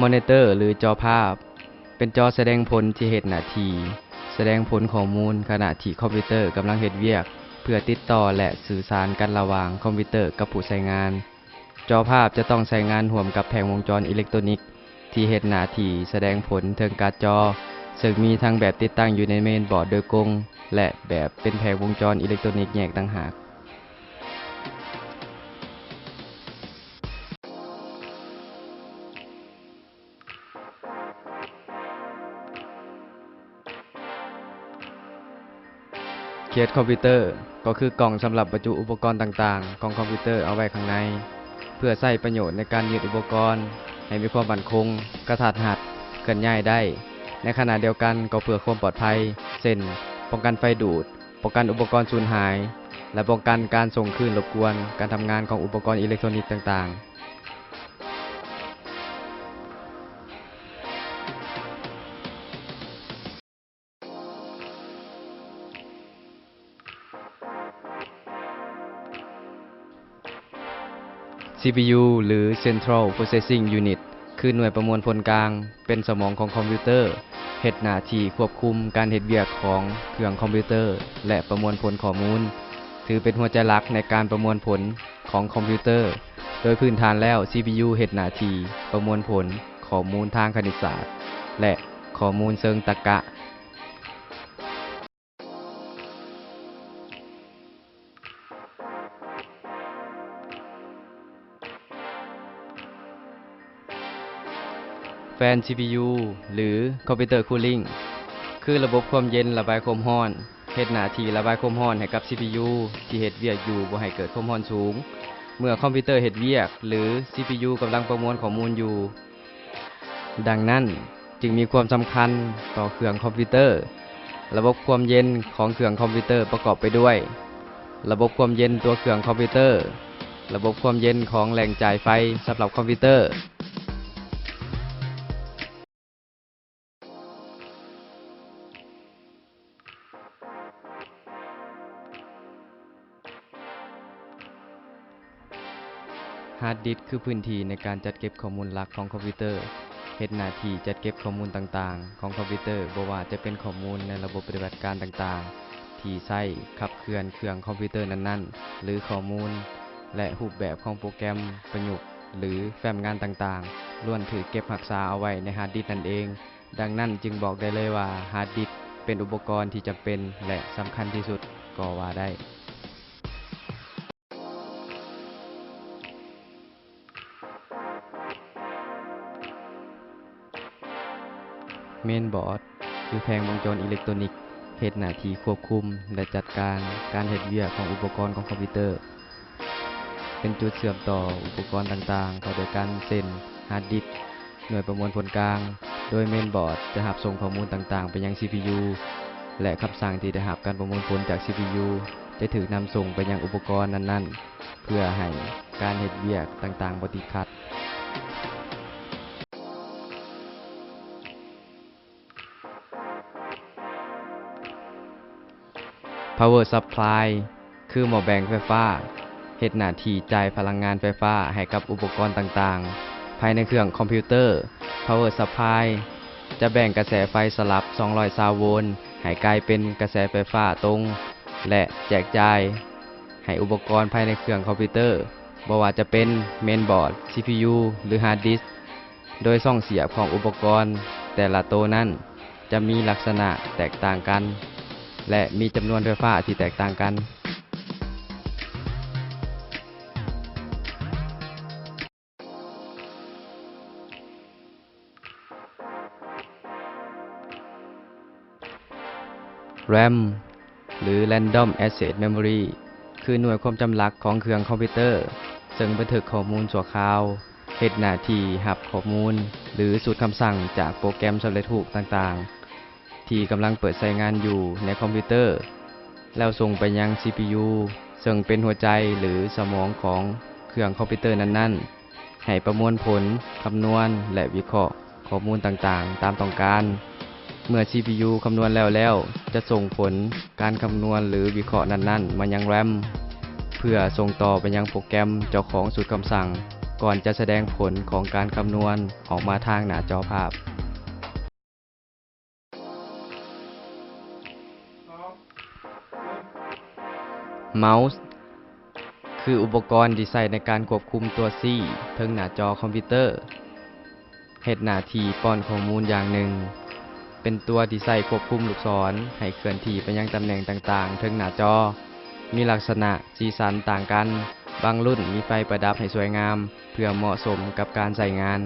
ມອນິເຕີ ຫຼື ຈໍພາບ ເປັນຈໍສະແດງຜົນທີ່ເຮັດໜ້າທີ່ສະແດງຜົນຂໍ້ມູນຂະນະທີ່ຄອມພິວເຕີກຳລັງເຮັດວຽກ ເພື່ອຕິດຕໍ່ ແລະ ສື່ສານກັນລະຫວ່າງຄອມພິວເຕີກັບຜູ້ໃຊ້ງານ. ຈໍພາບຈະຕ້ອງໃຊ້ງານຮ່ວມກັບແຜງວົງຈອນອີເລັກໂຕນິກທີ່ເຮັດໜ້າທີ່ສະແດງຜົນເທິງກາດຈໍ, ເຊິ່ງມີທັງແບບຕິດຕັ້ງຢູ່ໃນເມນບອດໂດຍກົງ ແລະ ແບບເປັນແຜງວົງຈອນອີເລັກໂຕນິກແຍກຕ່າງຫາກ. ເຄສຄອມພິວເຕີ ກໍຄືກ່ອງສຳລັບບັນຈຸອຸປະກອນຕ່າງໆຂອງຄອມພິວເຕີເອົາໄວ້ຂ້າງໃນ ເພື່ອໃຊ້ປະໂຫຍດໃນການຍຶດອຸປະກອນໃຫ້ມີຄວາມໝັ້ນຄົງ, ກະທັດຮັດ, ເຄື່ອນຍ້າຍໄດ້, ໃນຂະນະດຽວກັນກໍເພື່ອຄວາມປອດໄພ ເຊັ່ນ ປ້ອງກັນໄຟດູດ, ປ້ອງກັນອຸປະກອນສູນຫາຍ ແລະ ປ້ອງກັນການສົ່ງຄື້ນລົບກວນການທຳງານຂອງອຸປະກອນອີເລັກໂທນິກຕ່າງໆ. ຊີພີຢູ ຫຼື Central Processing Unit ຄືໜ່ວຍປະມວນຜົນກາງ, ເປັນສະໝອງຂອງຄອມພິວເຕີ, ເຮັດໜ້າທີ່ຄວບຄຸມການເຮັດວຽກຂອງເຄື່ອງຄອມພິວເຕີ ແລະ ປະມວນຜົນຂໍ້ມູນ, ຖືເປັນຫົວໃຈຫຼັກໃນການປະມວນຜົນຂອງຄອມພິວເຕີ. ໂດຍພື້ນຖານແລ້ວ ຊີພີຢູ ເຮັດໜ້າທີ່ປະມວນຜົນຂໍ້ມູນທາງຄະນິດສາດ ແລະ ຂໍ້ມູນເຊີງຕັກກະ. ແຟນ ຊີພີຢູ ຫຼື Computer Cooling ຄືລະບົບຄວາມເຢັນລະບາຍຄວາມຮ້ອນ, ເຮັດໜ້າທີ່ລະບາຍຄວາມຮ້ອນໃຫ້ກັບ ຊີພີຢູ ທີ່ເຮັດວຽກຢູ່ບໍ່ໃຫ້ເກີດຄວາມຮ້ອນສູງ ເມື່ອຄອມພິວເຕີເຮັດວຽກ ຫຼື ຊີພີຢູ ກຳລັງປະມວນຂໍ້ມູນຢູ່. ດັ່ງນັ້ນ, ຈຶ່ງມີຄວາມສຳຄັນຕໍ່ເຄື່ອງຄອມພິວເຕີ. ລະບົບຄວາມເຢັນຂອງເຄື່ອງຄອມພິວເຕີປະກອບໄປດ້ວຍ ລະບົບຄວາມເຢັນຕົວເຄື່ອງຄອມພິວເຕີ, ລະບົບຄວາມເຢັນຂອງແຫຼ່ງຈ່າຍໄຟສຳລັບຄອມພິວເຕີ. ຮາດດິສຄືພື້ນທີ່ໃນການຈັດເກັບຂໍ້ມູນຫຼັກຂອງຄອມພິວເຕີ, ເຮັດໜ້າທີ່ຈັດເກັບຂໍ້ມູນຕ່າງໆຂອງຄອມພິວເຕີ, ບໍ່ວ່າຈະເປັນຂໍ້ມູນໃນລະບົບປະຕິບັດການຕ່າງໆທີ່ໃຊ້ຂັບເຄື່ອນເຄື່ອງຄອມພິວເຕີນັ້ນໆ ຫຼື ຂໍ້ມູນ ແລະ ຮູບແບບຂອງໂປຣແກຣມປະຍຸກ ຫຼື ແຟ້ມງານຕ່າງໆ ລ້ວນຖືກເກັບຮັກສາເອົາໄວ້ໃນຮາດດິສນັ້ນເອງ. ດັ່ງນັ້ນຈຶ່ງບອກໄດ້ເລີຍວ່າ ຮາດດິສເປັນອຸປະກອນທີ່ຈຳເປັນ ແລະ ສຳຄັນທີ່ສຸດກໍວ່າໄດ້. ເມນບອດ ຄືແຜງວົງຈອນອີເລັກໂຕນິກ ເຮັດໜ້າທີ່ຄວບຄຸມ ແລະ ຈັດການການເຮັດວຽກຂອງອຸປະກອນຂອງຄອມພິວເຕີ. ເປັນຈຸດເຊື່ອມຕໍ່ອຸປະກອນຕ່າງໆເຂົ້າດ້ວຍກັນ ເຊັ່ນ ຮາດດິສ, ໜ່ວຍປະມວນຜົນກາງ, ໂດຍເມນບອດຈະຮັບສົ່ງຂໍ້ມູນຕ່າງໆໄປຍັງ ຊີພີຢູ ແລະ ຄຳສັ່ງທີ່ໄດ້ຮັບການປະມວນຜົນຈາກ ຊີພີຢູ ຈະຖືກນຳສົ່ງໄປຍັງອຸປະກອນນັ້ນໆ ເພື່ອໃຫ້ການເຮັດວຽກຕ່າງໆບໍ່ຕິດຂັດ. Power Supply ຄືໝໍ້ແບງໄຟຟ້າ, ເຮັດໜ້າທີ່ຈ່າຍພະລັງງານໄຟຟ້າໃຫ້ກັບອຸປະກອນຕ່າງໆພາຍໃນເຄື່ອງຄອມພິວເຕີ. Power Supply ຈະແບ່ງກະແສໄຟສະຫຼັບສອງຮ້ອຍຊາວໂວນໃຫ້ກາຍເປັນກະແສໄຟຟ້າຕົງ ແລະ ແຈກຈ່າຍໃຫ້ອຸປະກອນພາຍໃນເຄື່ອງຄອມພິວເຕີ, ບໍ່ວ່າຈະເປັນເມນບອດ, ຊີພີຢູ ຫຼື ຮາດດິສ. ໂດຍຊ່ອງສຽບຂອງອຸປະກອນແຕ່ລະໂຕນັ້ນຈະມີລັກສະນະແຕກຕ່າງກັນ ແລະ ມີຈຳນວນໄຟຟ້າທີ່ແຕກຕ່າງກັນ. RAM ຫຼື Random Access Memory ຄືໜ່ວຍຄວາມຈຳຫຼັກຂອງເຄື່ອງຄອມພິວເຕີ ເຊິ່ງບັນທຶກຂໍ້ມູນຊົ່ວຄາວ, ເຮັດໜ້າທີ່ຮັບຂໍ້ມູນ ຫຼື ຊຸດຄຳສັ່ງຈາກໂປຣແກຣມສຳເລັດຮູບຕ່າງໆ ທີ່ກຳລັງເປີດໃຊ້ງານຢູ່ໃນຄອມພິວເຕີ ແລ້ວສົ່ງໄປຍັງ ຊີພີຢູ ເຊິ່ງເປັນຫົວໃຈ ຫຼື ສະໝອງຂອງເຄື່ອງຄອມພິວເຕີນັ້ນໆ. ໃຫ້ປະມວນຜົນ, ຄຳນວນ ແລະ ວິເຄາະຂໍ້ມູນຕ່າງໆຕາມຕ້ອງການ. ເມື່ອ ຊີພີຢູ ຄຳນວນແລ້ວແລ້ວ, ຈະສົ່ງຜົນການຄຳນວນ ຫຼື ວິເຄາະນັ້ນໆມາຍັງ RAM ເພື່ອສົ່ງຕໍ່ໄປຍັງໂປຣແກຣມເຈົ້າຂອງຊຸດຄຳສັ່ງ. ກ່ອນຈະສະແດງຜົນຂອງການຄຳນວນອອກມາທາງໜ້າຈໍພາບ. ເມົາສ໌ ຄືອຸປະກອນທີ່ໃຊ້ໃນການຄວບຄຸມຕົວຊີ້ເທິງໜ້າຈໍຄອມພິວເຕີ, ເຮັດໜ້າທີ່ປ້ອນຂໍ້ມູນຢ່າງໜຶ່ງ, ເປັນຕົວທີ່ໃຊ້ຄວບຄຸມລູກສອນໃຫ້ເຄື່ອນທີ່ໄປຍັງຕຳແໜ່ງຕ່າງໆເທິງໜ້າຈໍ, ມີລັກສະນະສີສັນຕ່າງກັນ, ບາງລຸ້ນມີໄຟປະດັບໃຫ້ສວຍງາມ ເພື່ອເໝາະສົມກັບການໃຊ້ງານ.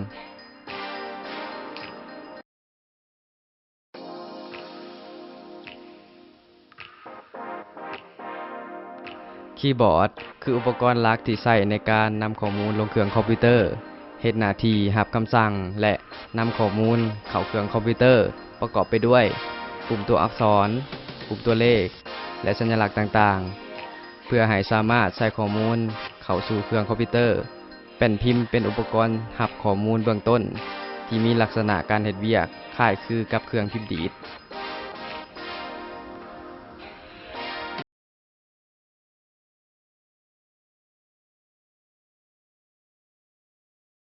ຄີບອດ ຄືອຸປະກອນຫຼັກທີ່ໃຊ້ໃນການນຳຂໍ້ມູນລົງເຄື່ອງຄອມພິວເຕີ, ເຮັດໜ້າທີ່ຮັບຄຳສັ່ງ ແລະ ນຳຂໍ້ມູນເຂົ້າເຄື່ອງຄອມພິວເຕີ ປະກອບໄປດ້ວຍ ປຸ່ມຕົວອັກສອນ, ປຸ່ມຕົວເລກ ແລະ ສັນຍະລັກຕ່າງໆ ເພື່ອໃຫ້ສາມາດໃສ່ຂໍ້ມູນເຂົ້າສູ່ເຄື່ອງຄອມພິວເຕີ. ແປ້ນພິມເປັນອຸປະກອນຮັບຂໍ້ມູນເບື້ອງຕົ້ນ ທີ່ມີລັກສະນະການເຮັດວຽກຄ້າຍຄືກັບເຄື່ອງພິມດີດ.